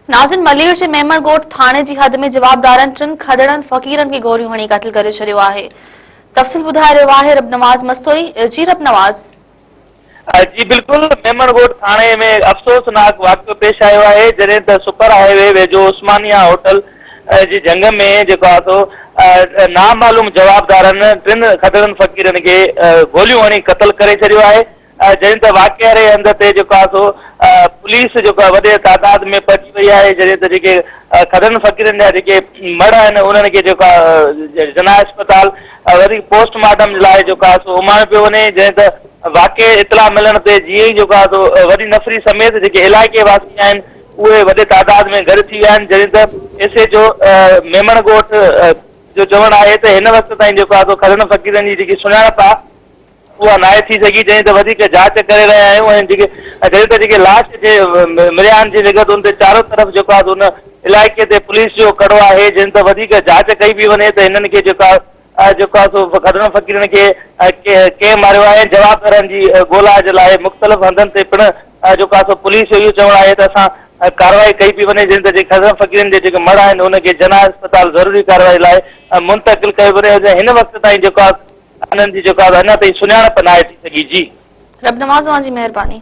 ناظرين ملير جي ميمڻ ڳوٺ ٿاڻي جي حد ۾ جوابدارن ٽن کدڙن فقيرن کي گوليون هڻي قتل ڪري ڇڏيو آهي. تفصيل ٻڌائي رهيو آهي ربنواز مستوئي جي ربنواز. جي بلڪل ميمڻ ڳوٺ ٿاڻي ۾ افسوسناڪ واقعو پيش آيو آهي جڏهن ته سپر هاء وي ويجهو عثمانيه هوٽل جي جهنگ ۾ جيڪو آهي سو نامعلوم جوابدارن ٽن کدڙن فقيرن کي گوليون هڻي قتل ڪري ڇڏيو آهي. جڏهن ته واقعي واري هنڌ تي جيڪو آهي سو پوليس جيڪو آهي وڏي تعداد ۾ پهچي وئي آهي جڏهن ته جيڪي کدڙن فقيرن جا جيڪي مڙهه آهن انهن کي جيڪو آهي جناح اسپتال وڌيڪ پوسٽ مارٽم لاء جيڪو آهي سو اماڻيو پيو وڃي جڏهن ته واقعي اطلاع ملڻ تي جيئن ئي جيڪو آهي سو وڏي نفري سميت جيڪي علائقي واسي آهن اهي وڏي تعداد ۾ گڏ ٿي ويا آهن جڏهن ته ايس ايچ او ميمڻ ڳوٺ جو چوڻ آهي ته هن وقت تائين جيڪو آهي سو کدڙن فقيرن جي جيڪي سڃاڻپ آهي اها ناهي ٿي سگهي جڏهن ته وڌيڪ جاچ ڪري رهيا آهيون ۽ جيڪي جڏهن ته جيڪي لاش جي مليا آهن جنهن جڳهه تي ان تي چارو طرف جيڪو آهي ان علائقي تي پوليس جو ڪڙو آهي جنهن ته وڌيڪ جاچ ڪئي پئي وڃي ته هنن کي جيڪو آهي جيڪو آهي سو کدڙن فقيرن کي ڪنهن ماريو آهي جوابدارن جي ڳولا جي لاء مختلف هنڌن تي پڻ جيڪو آهي سو پوليس جو اهو چوڻ آهي ته اسان ڪارروائي ڪئي پئي وڃي جنهن ته جيڪي کدڙن فقيرن جي جيڪي مڙهه آهن ان کي جناح اسپتال ضروري ڪارروائي لاء منتقل ڪيو وڃي هن وقت تائين جيڪو آهي انهن جي جيڪا اڃا تائين سڃاڻپ ناهي ٿي سگهي جي. رب نواز اوهان جي مهرباني.